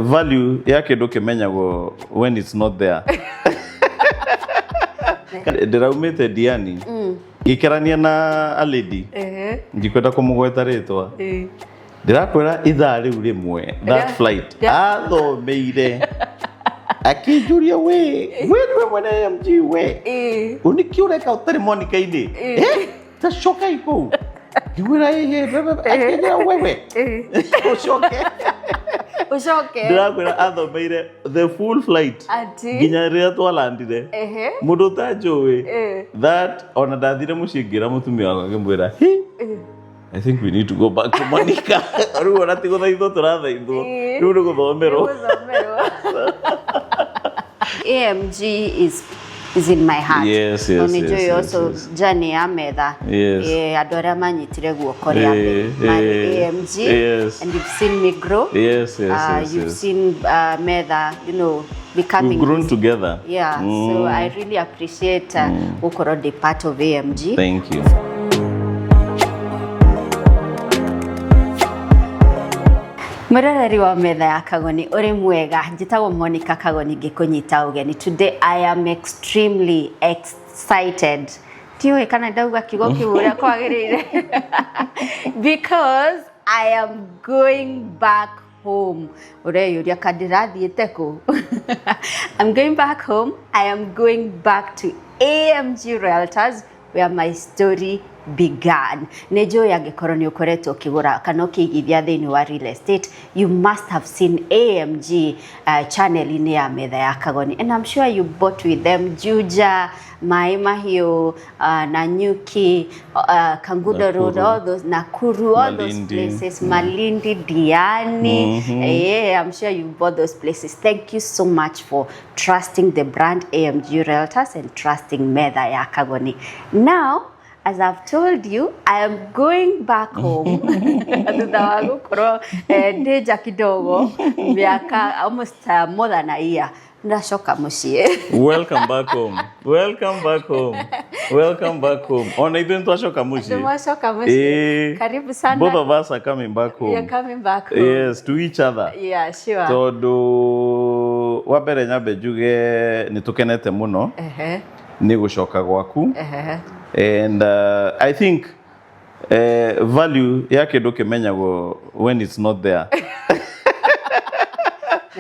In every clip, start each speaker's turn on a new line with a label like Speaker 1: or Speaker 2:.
Speaker 1: Value ya kindu kimenyagwo when it's not there. Ndĩraumĩte Diani, ngĩkerania na a lady, ndikwenda kũmũgweta rĩtwa. Ndĩrakwĩra ithaa rĩu rĩmwe that flight athomeire akĩnjũria, we we nĩwe mwene AMG, we nĩkĩ ũreka ũtarĩ Monica-inĩ? Eh, ta cokai kũu. Ngĩmwĩra ĩhĩ, akĩnjĩra wewe ũcoke.
Speaker 2: Ucoke.
Speaker 1: Ndĩrakwĩra athomeire the full flight
Speaker 2: Ati.
Speaker 1: nginya rĩrĩa twalandire. Mũndũ ũtanjũĩ. That ona ndathire mũciĩ ngĩra mũtumia wakwa, ngĩmwĩra, "Hi, I think we need to go back to Monica." Rĩu ona ti gũthaithwo tũrathaithwo, rĩu nĩ gũthomerwo.
Speaker 2: Gũthomerwo. AMG is in my heart. Na nĩ njũĩ also journey ya metha. Andũ arĩa manyitire guoko rĩa mbere marĩ AMG and you've seen me grow. You've seen metha becoming
Speaker 1: We've grown together.
Speaker 2: Yeah, so I really appreciate gũkorwo ndĩ part of AMG.
Speaker 1: Thank you.
Speaker 2: Mwĩroreri wa Metha ya Kagoni, ũrĩ mwega? Njĩtagwo Monica Kagoni, ngĩkũnyita ũgeni. Today I am extremely excited, tiũĩ kana ndauga kiugo kĩu ũrĩa kwagĩrĩire, because I am going back home. Ũreyũria ka ndĩrathiĩte kũ? I'm going back home. I am going back to AMG Realtors, where my story began. Nĩ njũĩ angĩkorwo nĩ ũkoretwo ũkĩgũra kana ũkĩigithia thĩinĩ wa real estate, you must have seen AMG channel-inĩ ya Metha ya Kagoni, and I'm sure you bought with them Juja, Mai Mahiu, Nanyuki, Kangundo Road,
Speaker 1: Nakuru.
Speaker 2: all those, Nakuru, all those
Speaker 1: Malindi.
Speaker 2: places, Malindi, Diani. Yeah, I'm sure you bought those places. Thank you so much for trusting the brand AMG Realtors and trusting Metha ya Kagoni. Now, as I've told you, I am going back home. Thutha wa gũkorwo ndĩ nja kidogo mĩaka almost more than a year, ndacoka mũciĩ.
Speaker 1: Welcome back home, welcome back home, welcome back home. Ona ithuĩ nĩtwacoka mũciĩ.
Speaker 2: Nĩmwacoka mũciĩ. Karibu sana.
Speaker 1: Both of us are coming back home.
Speaker 2: You're coming back home.
Speaker 1: Yes, to each other.
Speaker 2: Yeah, sure.
Speaker 1: Tondũ wa mbere nyambe njuge nĩ tũkenete mũno nĩ gũcoka gwaku and I think value ya kĩndũ kĩmenyagwo when it's not there,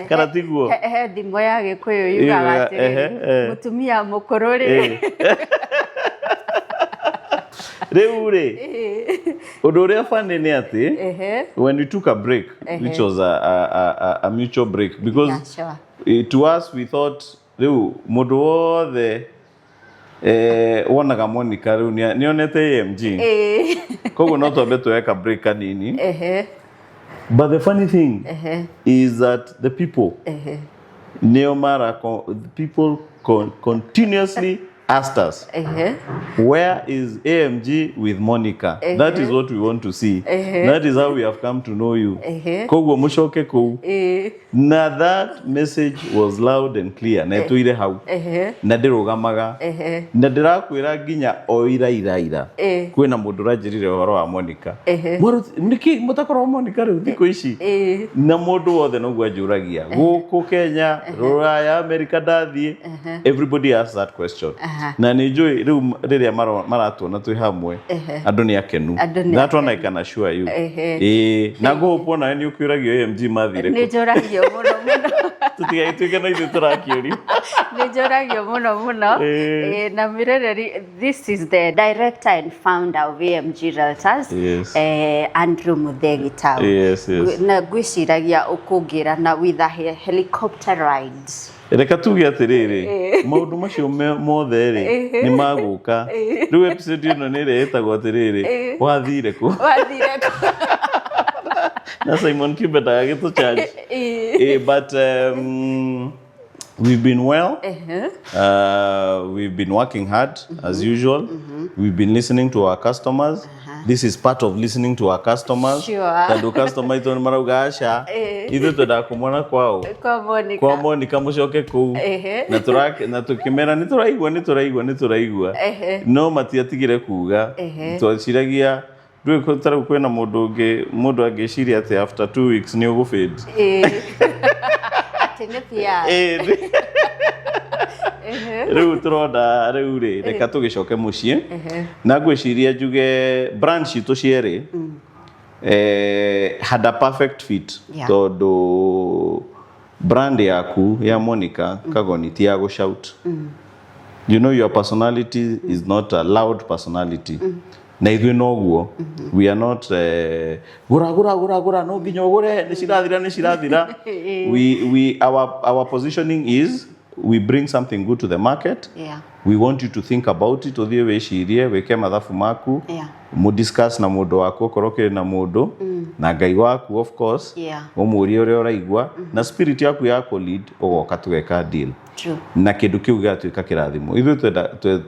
Speaker 1: kana tiguo?
Speaker 2: He thimo ya Gĩkũyũ yugaga atĩrĩrĩ, mũtumia mũkũrũ rĩ,
Speaker 1: Rĩu rĩ, ũndũ ũrĩa funny nĩ atĩ when we took a break, which was a mutual break because to us we thought rĩu mũndũ wothe wonaga Monica rĩu nĩonete AMG, koguo no twambe tuoe ka break kanini. But the funny thing is that the people nĩo mara the people continuously asked us, "Where is AMG with Monica? That is what we want to see. That is how we have come to know you. Koguo mũcoke kũu." Na that message was loud and clear na ĩtũire hau na ndĩrũgamaga na ndĩrakwĩra nginya o ira ira ira kwĩna mũndũ ũranjĩrire ũhoro wa Monica. Nĩkĩ mũtakorwo Monica rĩu thikũ ici? Na mũndũ wothe noguo anjũragia gũkũ Kenya, Rũraya, America ndathiĩ, everybody asks that question. Na nĩ njũĩ rĩu rĩrĩa maratuona twĩ hamwe andũ nĩ akenu.
Speaker 2: Andũ nĩ
Speaker 1: That one I can assure you. Ĩĩ, na ngũhũpwo nawe nĩ ũkĩũragio AMG mathire
Speaker 2: Nĩ
Speaker 1: kũ.
Speaker 2: njũragio mũno mũno.
Speaker 1: Tũtigagĩtuĩke no ithuĩ tũrakĩũrio.
Speaker 2: Nĩ njũragio mũno mũno. Na mwĩroreri, this is the director and founder of AMG Realtors, Andrew Muthee Gitau. Na ngwĩciragia ũkũngĩra na with a helicopter ride.
Speaker 1: Reka tuge atĩrĩrĩ, maũndũ macio mothe rĩ nĩ magũka. Rĩu episode ĩno nĩ ĩrĩa ĩtagwo atĩrĩrĩ, wathire kũ?
Speaker 2: Wathire kũ?
Speaker 1: Na Simon Kibe ndagagĩtũ charge. But we've been well. We've been working hard as usual. We've been listening to our customers. This is part of listening to our customers. Tondũ customer itũ nĩ marauga aca, ithuĩ twendaga kũmona kwao.
Speaker 2: Kwa Monica.
Speaker 1: Kwa Monica, mũcoke kũu. Na tũkĩmera nĩ tũraigua, nĩ tũraigua, nĩ tũraigua, no matiatigire kuga. Twaciragia Ndũĩ ta rĩu kwĩna mũndũ ũngĩ, mũndũ angĩciria atĩ after 2 weeks nĩ ũgũfade.
Speaker 2: Ĩĩ. Atĩ nĩ PR.
Speaker 1: Ĩĩ. Rĩu tũrona rĩu rĩ, reka tũgĩcoke mũciĩ, na ngwĩciria njuge brand citũ cierĩ had a perfect fit, tondũ brand yaku ya Monica Kagoni ti ya gũshout. You know your personality is not a loud personality, na ithuĩ noguo. We are not gũra gũra gũra gũra, no nginya ũgũre, nĩ cirathira, nĩ cirathira. We our positioning is we bring something good to the market. We want you to think about it, ũthiĩ wĩcirie, wĩke mathabu maku, mũdiscuss na mũndũ waku okorwo ũkĩrĩ na mũndũ, na Ngai waku of course, ũmũrie ũrĩa ũraigua na spirit yaku ya kũ-lead, ũgoka tũgeka deal. Na kĩndũ kĩu gĩgatuĩka kĩrathimo. Ithuĩ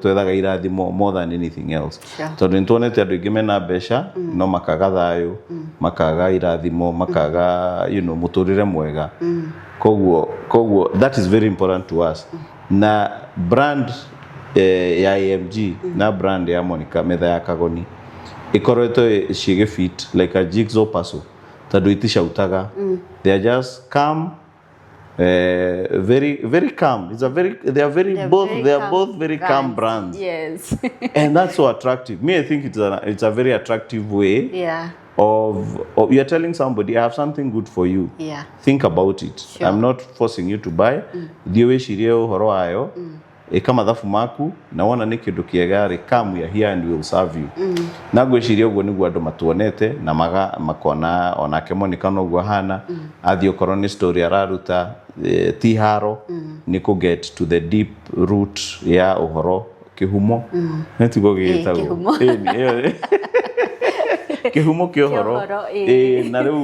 Speaker 1: twethaga irathimo more than anything else, tondũ nĩ tuonete andũ aingĩ mena mbeca no makaga thayũ, makaga irathimo, makaga mũtũrĩre mwega. Koguo that is very important to us. Na brand ya AMG na brand ya Monica Metha ya Kagoni ikoretwo cigĩfit like a jigsaw puzzle, tondũ iticautaga. They are just calm, very very calm. It's a very they are very
Speaker 2: They're
Speaker 1: both
Speaker 2: very
Speaker 1: they are
Speaker 2: calm
Speaker 1: both very calm brands. And that's so attractive. Me, I think it's a very attractive way of you're telling somebody, "I have something good for you. Think about it. I'm not forcing you to buy. Thiĩ wĩcirie ũhoro wayo, ĩka mathabu maku, na wona nĩ kĩndũ kĩega rĩ, come, we are here and we will serve you." Na ngwĩciria ũguo nĩguo andũ matuonete na maga makona onake Monica noguo ahana. Athiĩ okorwo nĩ story araruta, ti haro, nĩ kũ get to the deep root ya ũhoro, kĩhumo nĩ tiguo gĩgĩtagwo?
Speaker 2: Kĩhumo.
Speaker 1: Ĩni, ĩyo kĩhumo kĩa ũhoro.
Speaker 2: Ũhoro, ĩĩ.
Speaker 1: Ĩĩ, na rĩu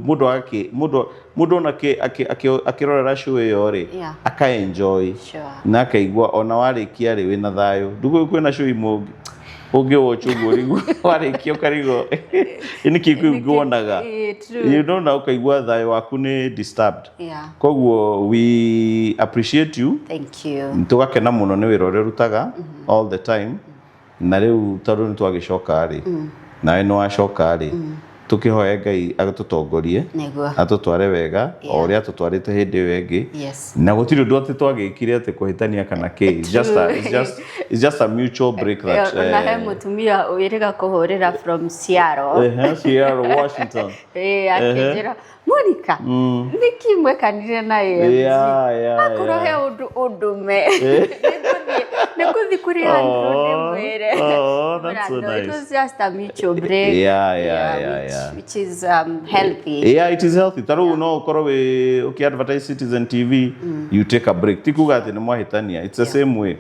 Speaker 1: mũndũ akĩ mũndũ mũndũ ona akĩrorera show ĩyo rĩ, aka enjoy na akaigua ona warĩkia rĩ, wĩna thayũ. Ndũgũ kwĩna show imwe ũngĩ watch ũguo rĩu warĩkia ũkarigwo nĩkĩ kĩu ngĩwonaga.
Speaker 2: Ĩĩ, true.
Speaker 1: Na ũkaigua thayũ waku nĩ disturbed. Koguo we appreciate you.
Speaker 2: Thank you.
Speaker 1: Tũgakena mũno nĩ wĩra ũrĩa ũrutaga all the time. Na rĩu tondũ nĩ twagĩcoka rĩ, nawe nĩ wacoka rĩ, tũkĩhoe Ngai atũtongorie, atũtware wega o ũrĩa atũtwarĩte hĩndĩ ĩyo ĩngĩ. Na gũtirĩ ũndũ atĩ twagĩkire atĩ kũhĩtania kana kĩ. It's just a mutual break that
Speaker 2: Ona he mũtumia wĩrĩga kũhũrĩra from Seattle.
Speaker 1: Ehe, Seattle, Washington.
Speaker 2: Ĩĩ, akĩnjĩra, "Monica, nĩkĩ mwekanire na AMG? Akorwo he ũndũ ũndũme, nĩngũthiĩ kũrĩ Andrew ndĩmwĩre."
Speaker 1: Oh, that's so
Speaker 2: No, it
Speaker 1: nice.
Speaker 2: was just a mutual break. Which, which is healthy.
Speaker 1: Yeah, it is healthy. Ta rĩu no ũkorwo wĩ ũkĩ-advertise Citizen TV, you take a break. Ti kuga atĩ nĩ mwahĩtania. It's the same way.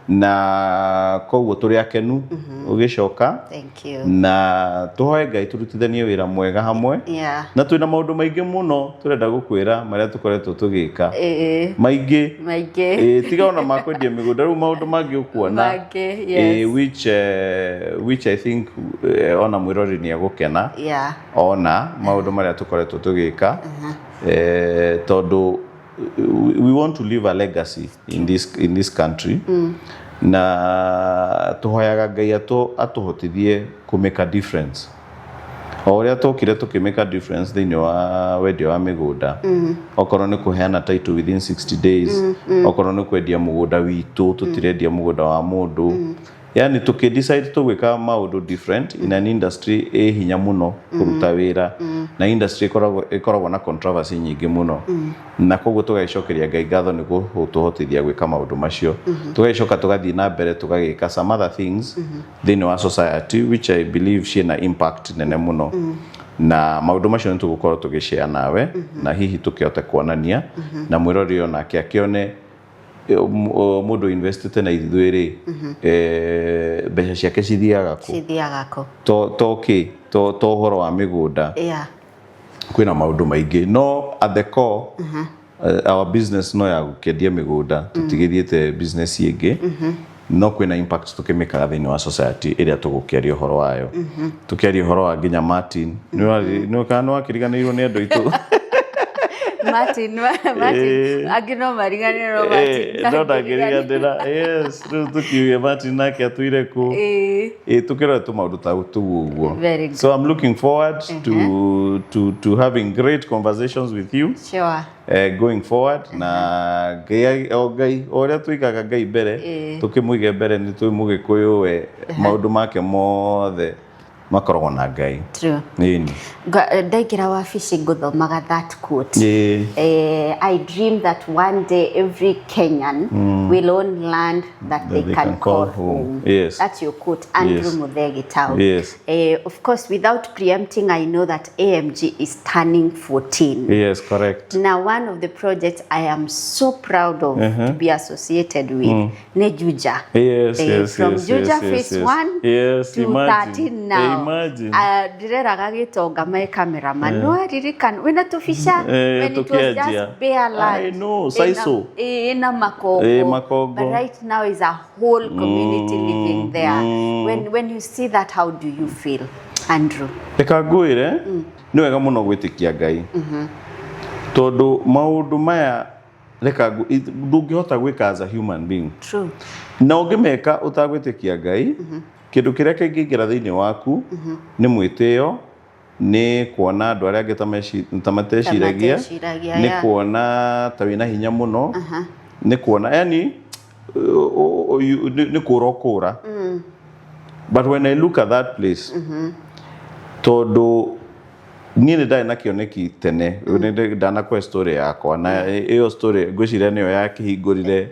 Speaker 1: Na koguo tũrĩ akenu ũgĩcoka.
Speaker 2: Thank you.
Speaker 1: Na tũhoe Ngai tũrutithanie wĩra mwega hamwe. Na twĩna maũndũ maingĩ mũno tũrenda gũkwĩra marĩa tũkoretwo tũgĩka. Maingĩ.
Speaker 2: Maingĩ.
Speaker 1: Ĩĩ, tiga ona ma kwendia mĩgũnda, rĩu maũndũ mangĩ ũkuona.
Speaker 2: Mangĩ,
Speaker 1: Ĩĩ,
Speaker 2: yes.
Speaker 1: which I think ona mwĩrori nĩ egũkena ona maũndũ marĩa tũkoretwo tũgĩka, tondũ we want to leave a legacy in this country, na tũhoyaga Ngai atũhotithie kũ make a difference o ũrĩa tũkire tũkĩ make a difference thĩinĩ wa wendia wa mĩgũnda, okorwo nĩ kũheana title within 60 days, okorwo nĩ kwendia mũgũnda witũ, tũtirendia mũgũnda wa mũndũ. Yani tũkĩ decide tũgwĩka maũndũ different in an industry ĩ hinya mũno kũruta wĩra, na industry ĩkoragwo na controversy nyingĩ mũno, na koguo tũgagĩcokeria Ngai ngatho nĩ gũtũhotithia gwĩka maũndũ macio. Tũgagĩcoka tũgathiĩ na mbere tũgagĩka some other things thĩinĩ wa society which I believe ciĩna impact nene mũno, na maũndũ macio nĩ tũgũkorwo tũgĩshare nawe, na hihi tũkĩhote kuonania na mwĩrori onake akĩone mũndũ investite na ithuĩ rĩ, mbeca ciake cithiaga kũ.
Speaker 2: Cithiaga kũ.
Speaker 1: To kĩ to ũhoro wa mĩgũnda, kwĩna maũndũ maingĩ, no at the core our business no ya gũkĩendia mĩgũnda, tũtigĩthiĩte business ĩngĩ, no kwĩna impact tũkĩmĩkaga thĩinĩ wa society ĩrĩa tũgũkĩaria ũhoro wayo, tũkĩaria ũhoro wa nginya Martin. Nĩ kana nĩ wakĩriganĩirwo nĩ andũ aitũ?
Speaker 2: Martin, Martin, angĩ no mariganĩrwo, no Martin
Speaker 1: No ndangĩriganĩra. Yes, rĩu tũkiuge Martin nake atũire kũ? Ĩ, tũkĩrore tũmaũndũ ta tũu ũguo.
Speaker 2: Very good.
Speaker 1: So I'm looking forward to having great conversations with you going forward, na Ngai, o Ngai, o ũrĩa tũigaga Ngai mbere, tũkĩmũige mbere, nĩ tũĩ Mũgĩkũyũ we maũndũ make mothe makoragwo na Ngai.
Speaker 2: True.
Speaker 1: Ĩni.
Speaker 2: Ndaingĩra wabici ngũthomaga that quote. "I dream that one day every Kenyan will own land that they can call home." That's your quote, Andrew Muthee Gitau. Of course, without preempting, I know that AMG is turning 14.
Speaker 1: Yes, correct.
Speaker 2: Now, one of the projects I am so proud of to be associated with, nĩ Juja. From Juja phase 1 to
Speaker 1: Imagine.
Speaker 2: 13 now.
Speaker 1: Imagine.
Speaker 2: Ndireraga gĩtonga my cameraman. No aririkana wĩna tũbica when it was
Speaker 1: Tũkĩanjia.
Speaker 2: just bare land.
Speaker 1: I know, Saiso.
Speaker 2: Ĩna makongo.
Speaker 1: Makongo.
Speaker 2: But right now is a whole community living there. When you see that, how do you feel, Andrew?
Speaker 1: Reka ngwĩre, nĩ wega mũno gwĩtĩkia Ngai, tondũ maũndũ maya, reka ndũngĩhota gwĩka as a human being. Na ũngĩmeka ũtagwĩtĩkia Ngai, kĩndũ kĩrĩa kĩngĩingĩra thĩinĩ waku nĩ mwĩtĩo, nĩ kuona andũ arĩa angĩ ta mateciragia,
Speaker 2: mateciragia,
Speaker 1: nĩ kuona ta wĩna hinya mũno, nĩ kuona yani nĩ kũra ũkũra. But when I look at that place, tondũ niĩ nĩ ndarĩ na kĩoneki tene, nĩ ndanakũhe story yakwa, na ĩyo story ngwĩciria nĩyo yakĩhingũrire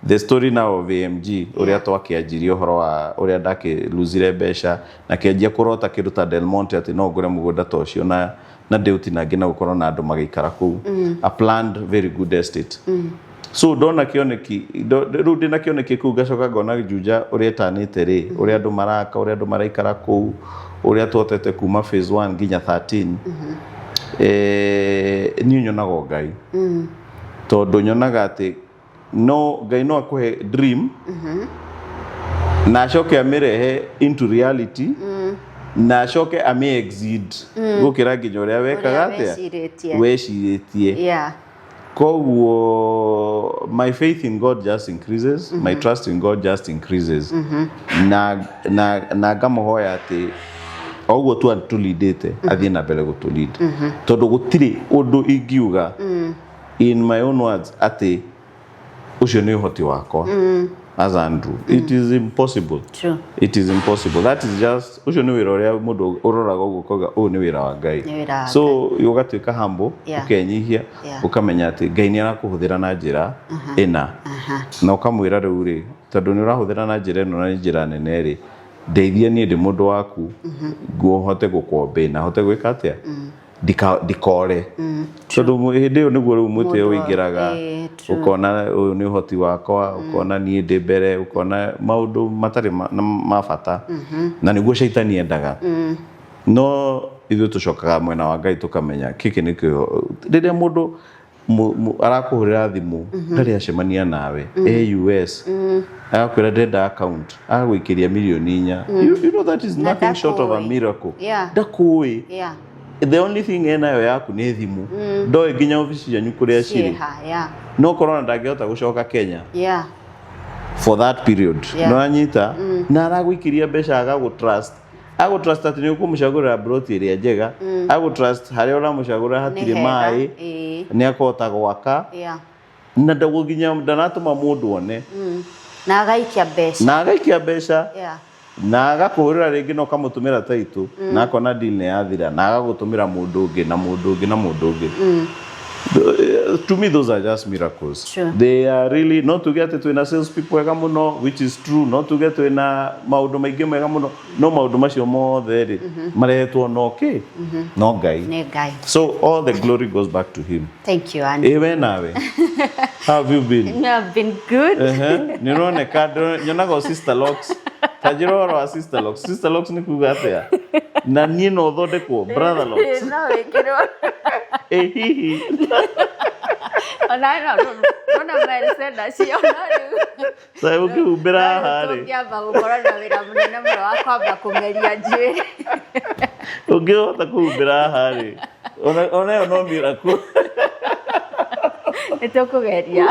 Speaker 1: the story now of AMG, ũrĩa twakĩanjirie ũhoro wa ũrĩa ndakĩluzire mbeca na kĩanjia kũrota kĩndũ ta Del Monte, atĩ no ngũre mũgũnda ta ũcio na ndĩũtinangie na gũkorwo na andũ magĩikara kũu, a planned very good estate. So ndona kĩoneki, rĩu ndĩna kĩoneki kĩu, ngacoka ngona Juja ũrĩa ĩtanĩte rĩ, ũrĩa andũ maraka, ũrĩa andũ maraikara kũu, ũrĩa tuhotete kuma phase 1 nginya 13, niĩ nyonaga o Ngai, tondũ nyonaga atĩ no Ngai no akũhe dream na acoke amĩrehe into reality na acoke amĩ exceed gũkĩra nginya ũrĩa wekaga
Speaker 2: Ũrĩa
Speaker 1: atĩa,
Speaker 2: wecirĩtie.
Speaker 1: Wecirĩtie. Koguo my faith in God just increases, my trust in God just increases, na ngamũhoya atĩ o ũguo tu atũlindĩte, athiĩ na mbere gũtũlead, tondũ gũtirĩ ũndũ ingiuga in my own words atĩ ũcio nĩ ũhoti wakwa as Andrew. It is impossible.
Speaker 2: True.
Speaker 1: It is impossible. That is just, ũcio nĩ wĩra ũrĩa mũndũ ũroraga ũguo ũkauga ũyũ nĩ wĩra wa Ngai.
Speaker 2: Nĩ wĩra wa
Speaker 1: So ũgatuĩka humble, ũkenyihia, ũkamenya atĩ Ngai nĩ arakũhũthĩra na njĩra ĩna, na ũkamwĩra rĩu rĩ, tondũ nĩ ũrahũthĩra na njĩra ĩno na nĩ njĩra nene rĩ, ndeithia niĩ ndĩ mũndũ waku hote gũkũombe na hote gwĩka atĩa, ndikore, tondũ hĩndĩ ĩyo nĩguo rĩu mwĩtĩo
Speaker 2: Mũndũ-
Speaker 1: ũingĩraga.
Speaker 2: True.
Speaker 1: Ũkona ũyũ nĩ ũhoti wakwa, ũkona niĩ ndĩ mbere, ũkona maũndũ matarĩ ma bata, na nĩguo caitani endaga. No ithuĩ tũcokaga mwena wa Ngai, tũkamenya kĩkĩ nĩkĩo rĩrĩa mũndũ arakũhũrĩra thimũ, ndarĩ acemania nawe, e US, agakwĩra ndĩrenda account, agagũikĩria mirioni 4, you know that is
Speaker 2: Na
Speaker 1: nothing short of a
Speaker 2: ndakũĩ.
Speaker 1: miracle. Ndakũĩ. The only thing enayo yaku nĩ thimũ, ndoĩ nginya obici cianyu kũrĩa cirĩ.
Speaker 2: Ciĩha, yeah.
Speaker 1: No korona ndangĩhota gũcoka Kenya for that period. No anyita na aragũikĩria mbeca, agagũ trust, agũ trust atĩ nĩ ũkũmũcagũrĩra broti ĩrĩa njega, agũ trust harĩa ũramũcagũrĩra
Speaker 2: Nĩ
Speaker 1: hatirĩ
Speaker 2: hega.
Speaker 1: maĩ, nĩ akũhota gwaka, na ndagũ nginya ndanatũma mũndũ one.
Speaker 2: Na agaikia mbeca.
Speaker 1: Na agaikia mbeca, na agakũhũrĩra rĩngĩ na ũkamũtũmĩra taitũ, na akona deal nĩ yathira, na agagũtũmĩra mũndũ ũngĩ na mũndũ ũngĩ na mũndũ ũngĩ. To me those are just miracles. They are really, no tuge atĩ twĩna sales people ega mũno, which is true, no tuge twĩna maũndũ maingĩ mega mũno, no maũndũ macio mothe rĩ, marehetwo no kĩ? No Ngai.
Speaker 2: Nĩ Ngai.
Speaker 1: So all the glory goes back to him.
Speaker 2: Thank you, Andy.
Speaker 1: Ĩ, we nawe, how have you been?
Speaker 2: You have been good.
Speaker 1: Nĩ ũroneka, nyonaga o sister locks. Ta njĩra ũhoro wa sister locks. Sister locks nĩ kuga atĩa? Na niĩ no thondekwo brother locks?
Speaker 2: No wĩkĩrwo.
Speaker 1: Ĩ hihi.
Speaker 2: Ona no nona Mercedes ciona rĩu.
Speaker 1: Sa ũkĩhumbĩra haha rĩ.
Speaker 2: Tũngĩamba gũkorwo na wĩra mũnene mũno wa kwamba kũmeria njuĩrĩ.
Speaker 1: Ũngĩhota kũhumbĩra haha rĩ, ona ĩyo no miracle.
Speaker 2: Nĩ tũkũgeria.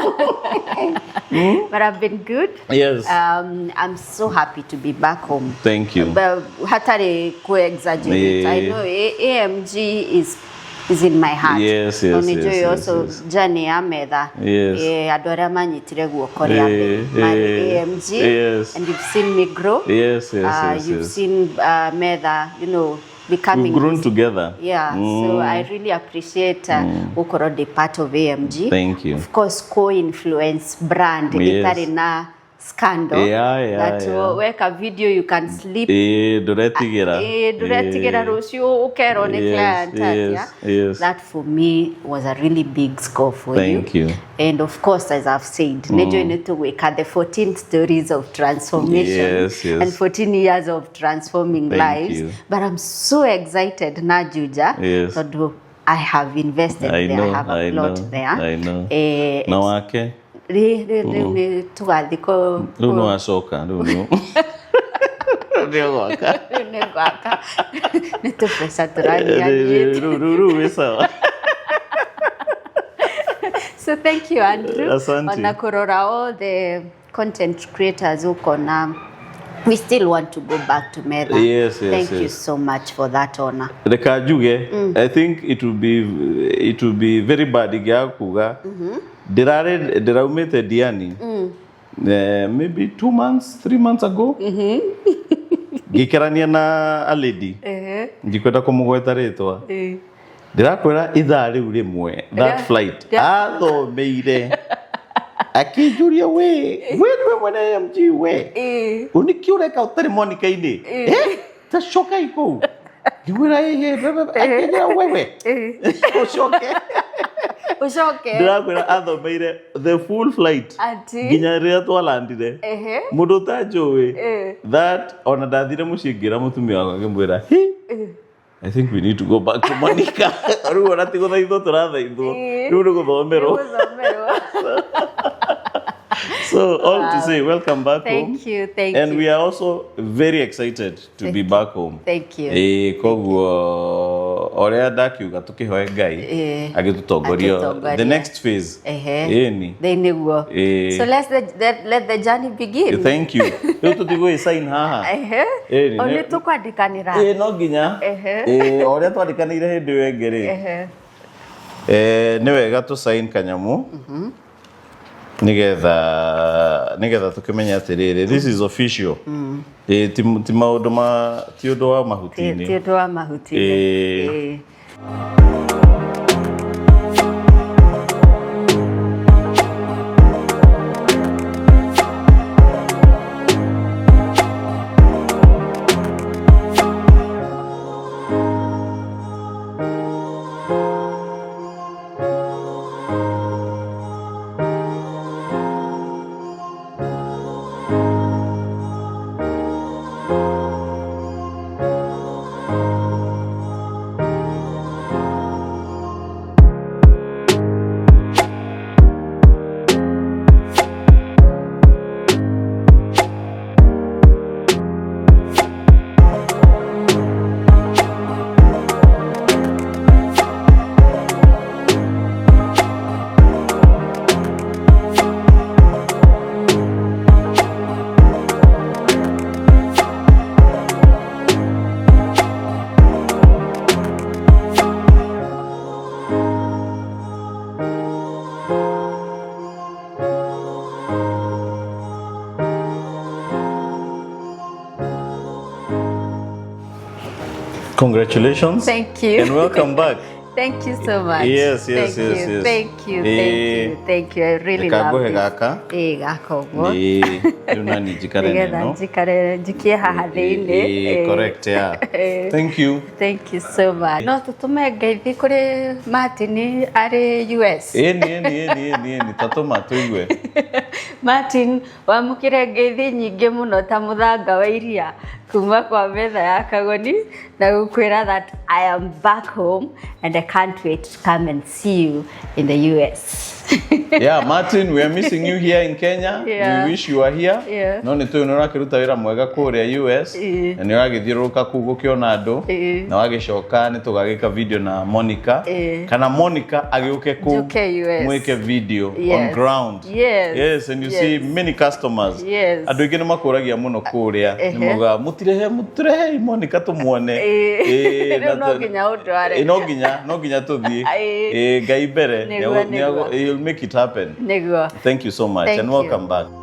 Speaker 2: But I've been good.
Speaker 1: Yes.
Speaker 2: I'm so happy to be back home.
Speaker 1: Thank you.
Speaker 2: But hatarĩ ku exaggerate. I know AMG is in my heart.
Speaker 1: Yes,
Speaker 2: Na nĩ njũĩ also journey ya metha. Andũ arĩa manyitire guoko rĩa mbere marĩ AMG. And you've seen me grow. You've seen metha, becoming
Speaker 1: We've grown together.
Speaker 2: Yeah, so I really appreciate gũkorwo ndĩ part of AMG.
Speaker 1: Thank you.
Speaker 2: Of course, co-influence brand ĩtarĩ na scandal that weka video you can sleep.
Speaker 1: Ĩĩ, ndũretigĩra.
Speaker 2: Ĩĩ, ndũretigĩra rũciũ ũkerwo nĩ client atĩa. That for me was a really big score for you.
Speaker 1: Thank you.
Speaker 2: And of course, as I've said, nĩ njũĩ nĩ tũgwĩka the 14 stories of transformation and 14 years of transforming
Speaker 1: Thank
Speaker 2: lives.
Speaker 1: you.
Speaker 2: But I'm so excited na Juja tondũ I have invested
Speaker 1: I
Speaker 2: there.
Speaker 1: know,
Speaker 2: I have a
Speaker 1: I
Speaker 2: plot
Speaker 1: know,
Speaker 2: there.
Speaker 1: I know. Na wake
Speaker 2: Rĩu nĩ tũgathiĩ kũ
Speaker 1: rĩu nĩ wacoka rĩu nĩ gwaka.
Speaker 2: Rĩu nĩ gwaka, nĩ tũbeca tũranyihanyihĩte.
Speaker 1: Rĩu wĩ sawa.
Speaker 2: So thank you, Andrew.
Speaker 1: Asante.
Speaker 2: Ona kũrora all the content creators ukona we still want to go back to metha. Thank you so much for that honor.
Speaker 1: Reka njuge, I think it will be very bad ingĩaga kuga ndĩrarĩ ndĩraumĩte Diani maybe 2 months, 3 months ago, ngĩkerania na a lady, ndikwenda kũmũgweta rĩtwa. Ndĩrakwĩra ithaa rĩu rĩmwe that flight athomeire akĩnjũria, we we nĩwe mwene AMG, we ũnĩkĩ ũreka ũtarĩ Monica-inĩ? Ta cokai kũu. Ngĩmwĩra ĩhĩ. Akĩnjĩra, wewe ũcoke.
Speaker 2: Ũcoke.
Speaker 1: Ndĩrakwĩra athomeire the full flight
Speaker 2: Ati.
Speaker 1: nginya rĩrĩa twalandire. Mũndũ ũtanjũĩ that ona ndathire mũciĩ ngĩra mũtumia wakwa, ngĩmwĩra, "Hi, I think we need to go back to Monica." Rĩu ona ti gũthaithwo tũrathaithwo, rĩu nĩ gũthomerwo.
Speaker 2: Gũthomerwo.
Speaker 1: So all to say, welcome back home.
Speaker 2: Thank you, thank
Speaker 1: And
Speaker 2: you.
Speaker 1: we are also very excited to be back home.
Speaker 2: Thank you.
Speaker 1: Ĩĩ, koguo ũrĩa ndakiuga, tũkĩhoe Ngai agĩtũtongoria
Speaker 2: Agĩtũtongoria.
Speaker 1: the next phase. Ĩni.
Speaker 2: Thĩ nĩguo. So let the journey begin.
Speaker 1: Thank you. Rĩu tũtigũĩ sign haha. Ĩni,
Speaker 2: O nĩ tũkwandĩkanĩra.
Speaker 1: Ĩĩ, no nginya. Ĩĩ, o ũrĩa twandĩkanĩire hĩndĩ ĩyo ĩngĩ rĩ, nĩ wega tũ sign kanyamũ nigetha tũkĩmenye atĩrĩrĩ, this is official. Ĩĩ, ti maũndũ ma ti ũndũ wa mahuti-inĩ.
Speaker 2: Ti ũndũ wa mahuti-inĩ.
Speaker 1: Ĩĩ.
Speaker 2: Ĩĩ.
Speaker 1: Congratulations.
Speaker 2: Thank you.
Speaker 1: And welcome back.
Speaker 2: Thank you so much.
Speaker 1: Yes,
Speaker 2: Thank you. Thank you. Thank you. Thank you. I really
Speaker 1: Reka
Speaker 2: love
Speaker 1: ngũhe
Speaker 2: this.
Speaker 1: gaka.
Speaker 2: Ĩĩ, gaka ũguo.
Speaker 1: Ĩĩ, rĩu nani njikare
Speaker 2: Nĩgetha
Speaker 1: neno.
Speaker 2: njikare njikie haha thĩinĩ.
Speaker 1: Ĩĩ,
Speaker 2: Ĩĩ.
Speaker 1: correct, yeah. Thank you.
Speaker 2: Thank you so much. No tũtũme ngeithi kũrĩ Martin arĩ US.
Speaker 1: Ĩni, ĩni, ĩni, ĩni, ĩni, tatũma tũigue.
Speaker 2: Martin, wamũkĩre ngeithi nyingĩ mũno ta mũthanga wa iria kuma kwa metha ya Kagoni na gũkwĩra that I am back home and I can't wait to come and see you in the US.
Speaker 1: Yeah, Martin, we are missing you here in Kenya. We wish you were here. No nĩ tũĩ nĩ ũrakĩruta wĩra mwega kũrĩa US na nĩ ũragĩthiũrũrũka kũu gũkĩona andũ na wagĩcoka nĩ tũgagĩka video na Monica kana Monica agĩũke kũu
Speaker 2: Njũke US.
Speaker 1: Mwĩke video on ground. Yes, and you see many customers. Andũ aingĩ nĩ makũragia mũno kũrĩa, nĩ maugaga mũtirehe mũtũrehei Monica tũmuone.
Speaker 2: Rĩu
Speaker 1: Na
Speaker 2: no nginya ũndware.
Speaker 1: No nginya tũthiĩ. Ngai mbere.
Speaker 2: Nĩguo, nĩguo.
Speaker 1: He'll make it happen.
Speaker 2: Nĩguo.
Speaker 1: Thank you so much
Speaker 2: Thank
Speaker 1: and
Speaker 2: you.
Speaker 1: welcome back.